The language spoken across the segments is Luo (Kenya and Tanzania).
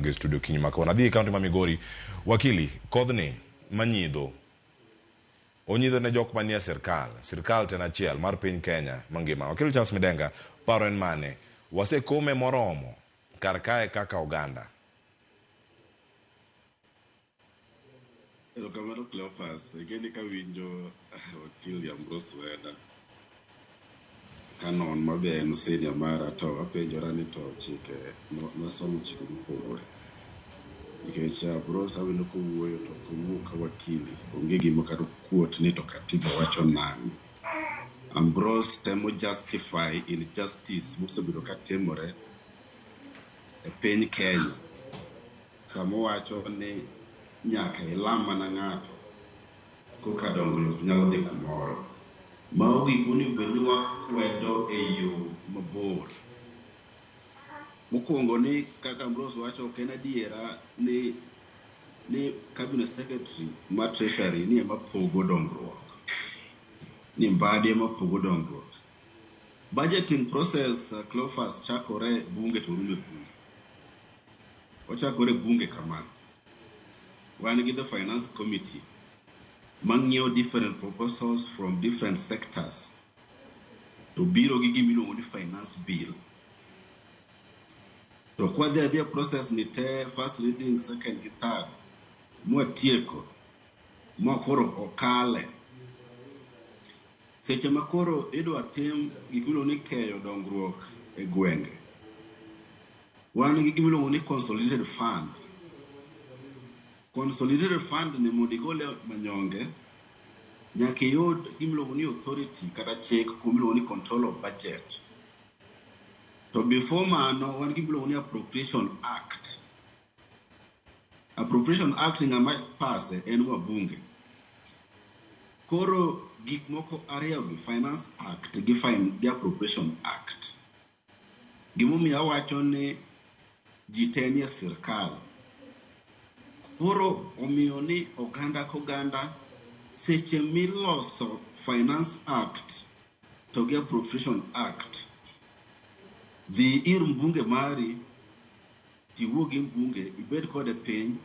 E studio kinyi ma kawuono. Adhi e kaunti ma Migori. Wakili, kodhni manyidho onyidho ne jok manie sirkal. Sirkal to en achiel mar piny Kenya mangima. Wakili Charles Midenga, paro en mane? Wasekome moromo kar kae kaka oganda. Erokamano Cleophas, ing'eni kawinjo wakili Ambrose Weda kanon mabe en senior mara to apenjora ni to chike nosomo chike mopogore. Nikech Ambrose awinjo kowuoyo to ok owuo ka wakili, onge gima kata okuot ni to katiba wacho nang'o. Ambrose temo justify injustice mosebedo katimore e piny Kenya. Sama owacho ni nyaka ilam mana ng'ato koka dongruok nyalo dhi kumoro. Mago gik monego bed ni wakwedo e yo mabor. Mokwongo ni kaka Ambrose wacho ok en adiera ni cabinet secretary ma treasury ni ema pogo dongruok. Ni Mbadi ema pogo dongruok. Budgeting process Cleophas chakore bunge to rumo e bunge. Ochakore bunge kama. Wan gi the finance committee mang'iyo different proposals from different sectors to biro gi gimiluongo ni finance bill. To kwadhi adhiya process ni te first reading, second gi third mwatieko ma koro okale. Seche ma koro idwa tim gik miluongo ni keyo dongruok e gwenge. Wan gi gimiluongo ni consolidated fund. Consolidated fund ni mondo igole manyonge nyaka iyud gimiluongo ni authority kata chik kuom miluongo ni control of budget. To before mano wan gi gimiluongo ni appropriation act. Appropriation act ng'ama pase en wabunge. Koro gik moko ariyo gi finance act gi appropriation act. Gimomiyo awacho ni ji te nie sirkal. Koro omiyo ni oganda koganda seche miloso finance act to gi appropriation act dhi ir mbunge mari tiwuo gi mbunge ibed kode piny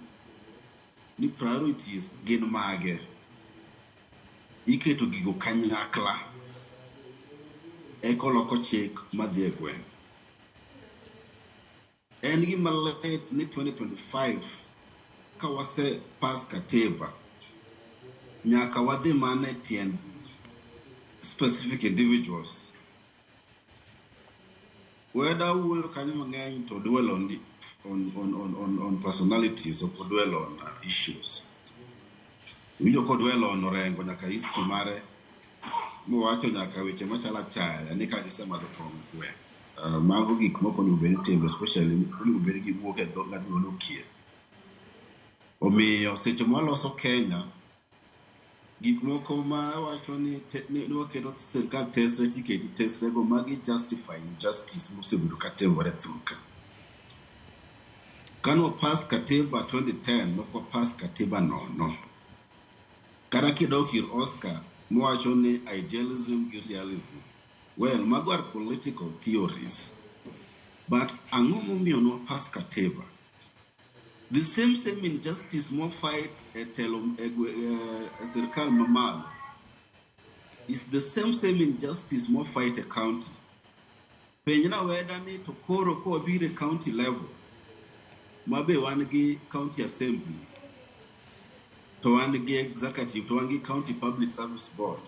ni priorities gin mage. Iketo gigo kanyakla eka oloko chik madhi e gweng'. En gima lit ni 2025 ka wase pass katiba nyaka wadhi mana e tiend specific individuals. Weda wuoyo kanyo mang'eny to dwell on personalities ok dwell on issues. Winjo ko dwell on Orengo nyaka history mare mowacho nyaka weche machalo achaya ni ka gisemadho kong'o gweng'. Mago gik mok onego bed ni itimo especially onego bed ni giwuok e dho ng'at miluongo ni Okier. Omiyo seche mwaloso Kenya gik moko ma wacho ni waketo sirkal tesre tiketi tesre go magi justify injustice mosebedo katimore thurka. Kane wapass katiba 2010 nok wapass katiba nono. Kata kidok ir Oscar mowacho ni idealism gi realism. Well, mago are political theories. But ang'o momiyo nwapass katiba? The same injustice mwa fight e telo e sirkal mamalo is the same injustice mwa fight e county. Penjna weda ni to koro kowabiro e county level ma be wan gi county assembly to wan gi executive to wan gi county public service board.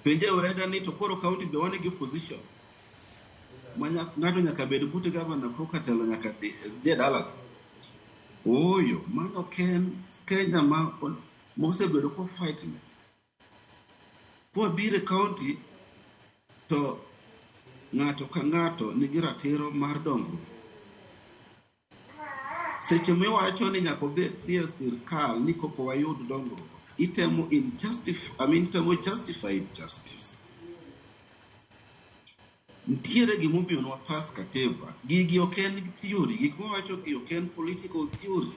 Penje weda ni to koro county be wan gi opposition ma ng'ato nyaka bed but governor koka telo nyaka dhi e dalagi. Ooyo, mano ok en Kenya ma mosebedo ko fight ne. Kwabiro e county to ng'ato ka ng'ato nigi ratiro mar dongruok. Seche miwacho ni nyaka obed e sirkal ni koko wayud dongruok, itemo injustif I mean, itemo justify injustice. Nitiere gimomiyo nwapass katiba. Gigi ok en theory, gik mawacho gi ok en political theory.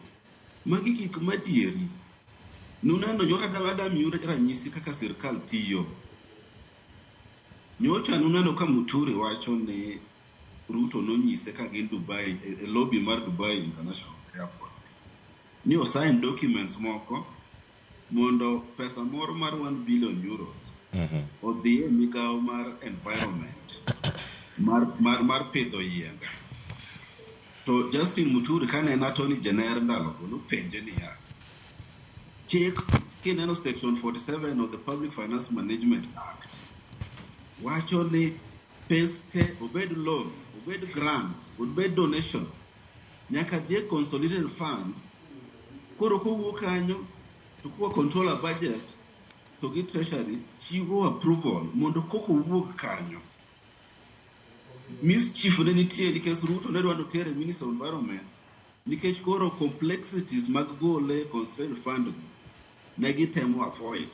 Magi gik madieri. Nuneno nyoro adamiu ranyisi kaka sirkal tiyo. Nyocha nuneno ka Muturi wacho ni Ruto nonyise ka gin Dubai, e lobby mar Dubai International Airport, ni osign documents moko mondo pesa moro mar 1 billion euros odhi e migawo mar environment mar pidho yiende. To Justin Muturi kane en Attorney General ndalogo nopenje niya, chik kineno section 47 of the Public Finance Management Act wacho ni pes te, obed loan, obed grant, obed donation, nyaka dhi e consolidated fund. Koro kowuok kanyo to kuwa controller budget to gi treasury chiwo approval mondo koko wuog kanyo. Mischief ne nitie nikech Ruto ne dwa notere Minister of Environment, nikech koro complexities mag gole consolidated fund ne gitemo avoid.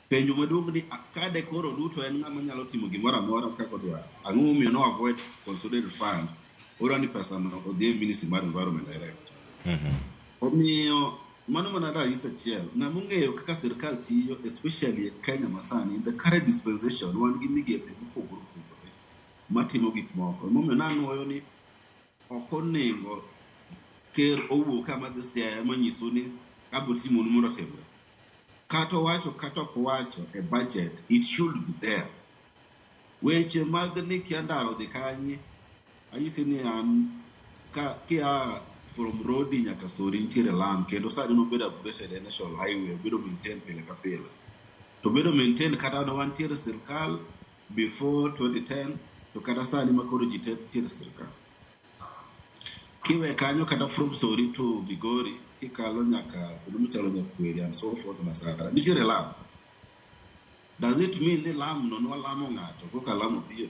Penjo maduong' ni kade koro Ruto en ng'ama nyalo timo gimoro amora kaka odwaro, ang'o momiyo no avoid consolidated fund, odwa ni pesa no odhi e Ministry mar Environment direct? Omiyo mano mana ranyisi achiel. Ng'ama ong'eyo kaka sirkal tiyo, especially e Kenya masani, in the current dispensation, wan gi migepe mopogore opogore matimo gik moko. Emomiyo nanuoyo ni ok onego ker owuok kama dhi Siaya manyisu ni abiro timonu mondo otimre. Kata owacho kata ok owacho e budget, it should be there. Weche mag ni kia ndara odhi kanye, anyisi ni an ka kia from Rodi nyaka Sori nitiere lam, kendo sani nobedo upgraded e national highway, obedo maintain pile ka pile. To bedo maintain kata ne wantiere sirkal before 2010, to kata sani ma koro ji te nitiere sirkal. Kiwe kanyo kata from Sori to Migori kikalo nyaka kuonde machalo Nyakweri and so forth, Masara, nitiere lam. Does it mean ni lam no nwalamo ng'ato koka lam obiro?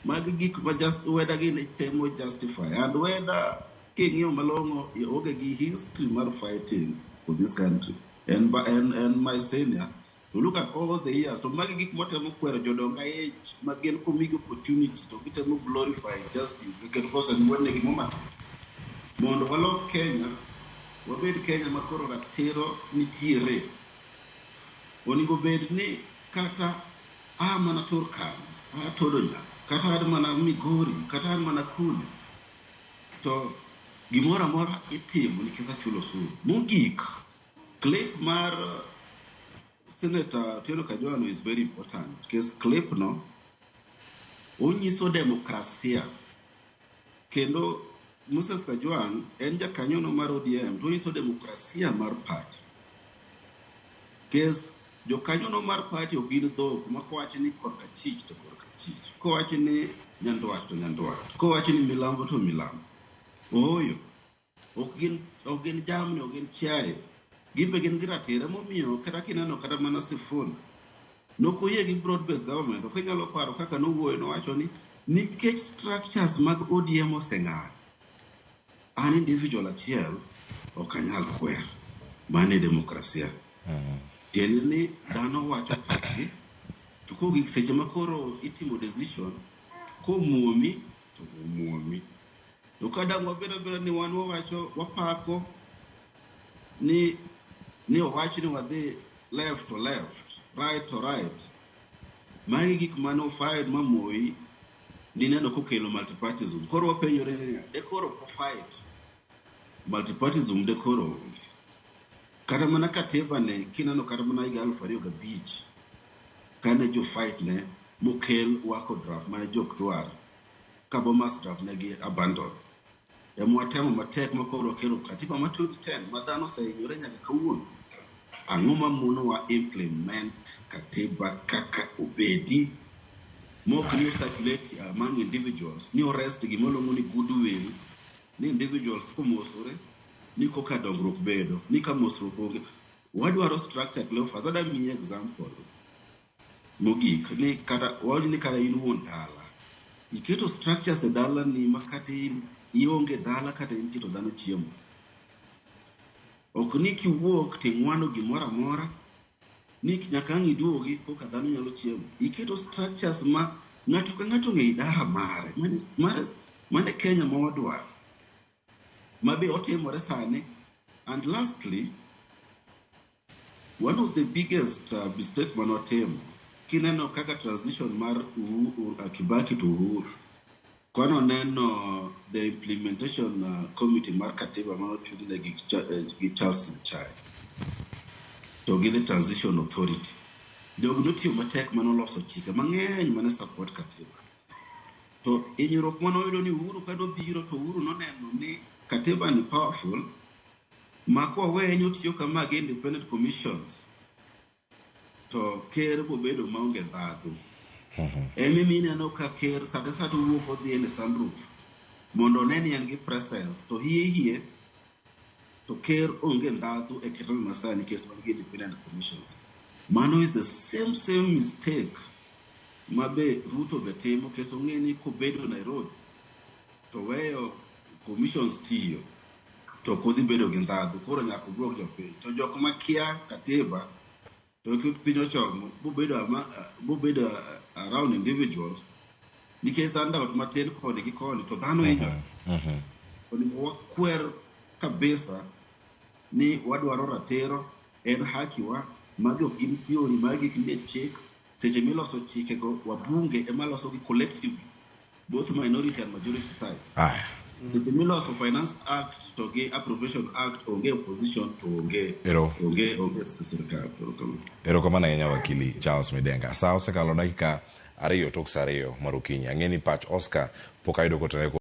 Magi gik ma just whether gin temo justify, and whether king'iyo malong'o onge gi history mar fighting for this country. En my senior. To look at all the years, to magi gik motemo kwero jodongo age ma gin komigi opportunity to gitemo glorify justice kendo kosenwuonegi gimo matek mondo walok Kenya wabed Kenya ma koro ratiro nitiere. Onego bed ni kata a mana Turkana, a Todonyang, kata an mana Migori, kata an mana Kune, to gimoro amora itimo nikech achulo osuru. Mogik, clip mar Senator Otieno Kajwang' is very important nikech clip no onyiso demokrasia, kendo Moses Kajwang' en jakanyono mar ODM, to onyiso demokrasia mar party. Kes jokanyono mar party ok gin dhok ma kowach ni korka chich to korka chich, kowach ni nyandwat to nyandwat, kowach ni milambo to milambo. Ooyo, ok gin jamni, ok gin chiaye, gin be gin gi ratiro. Emomiyo kata kineno kata mana Sifuna nokoyie gi broad based government. Ok inyalo paro kaka nowuoyo, nowacho ni nikech structures mag ODM oseng'ado, an individual achiel ok anyal kwer. Mano e demokrasia. Tiende ni dhano wacho pachgi, to kogik seche ma koro itimo decision, komuomi to omuomi. To ka dang' wabed abeda ni wan wawacho wapako ni owach ni wadhi left to left, right to right, magi gik mane ofight ma Moi nineno kokelo multipartism. Koro wapenjore niya, de koro ok ofight multipartism, de koro onge kata mana katiba ne. Kineno kata mana higa 2005 kane jo fight ne mokel wako draft mane jok dwar ka Bomas draft ne gi abandon, ema watemo matek ma koro wakelo katiba ma 2010 ma dhano osehinyore nyaka kawuono. Ang'o ma monowa implement katiba kaka obedi mok ni circulate among individuals, ni orest gima ni goodwill, ni individuals komosore ni koka dongruok bedo ni ka mosruok onge? Wadwaro structure. Cleophas, ada miyi example mogik ni kata wawach ni kata in wuon dala iketo structures e dalani ma kata in ionge dala kata intie to dhano chiemo, ok ni kiwuok ting'wano gimoro amora ni nyaka ang' iduogi koka dhano nyalo chiemo. Iketo structures ma ng'ato ka ng'ato ong'e idara mare. Mane Kenya ma wadwaro ma be otimore sani. And lastly, one of the biggest mistake manotimo, kineno kaka transition mar Uhuru, Kibaki to Uhuru. Kwano neno the implementation committee mar katiba manochung'ne gi, gi Charles Nyachae to gi the transition authority. Jogi notiyo matek manoloso chike mang'eny mane support katiba. To hinyruok manoyudo ni Uhuru kanobiro to Uhuru noneno ni katiba ni powerful ma koweye ni otiyo kama gi independent commissions to ker bobedo maonge ndhadhu. Emomiyo ineno ka ker sate sate owuok odhi e sunroof mondo one ni en gi presence to hie hie to ker onge ndhadhu e katiba masani nikech wan gi independent commissions. Mano is the same same mistake ma be Ruto be timo nikech ong'e ni kobedo Nairobi to weyo commissions tiyo to ok odhi bedo gi ndhadhu koro nyaka obuog jopiny to jok makia katiba to piny ochomo bobedo bobedo around individuals nikech handout matin koni gi koni to dhano hinyore. Onego wakwer kabisa ni wadwaro ratiro en haki wa magi ok gin theory magi gik nie chik seche miloso chikego wabunge ema losogi collectively both minority and majority side. Aya. Seche miloso finance act to gi appropriation act onge opposition to onge Ero. onge sirikal. Erokamano. Erokamano ahinya wakili Charles Midenga. Sa osekalo dakika 2 tok sa 2 mar okinyi. Ang'e ni pach Oscar pok ayudo kotenore.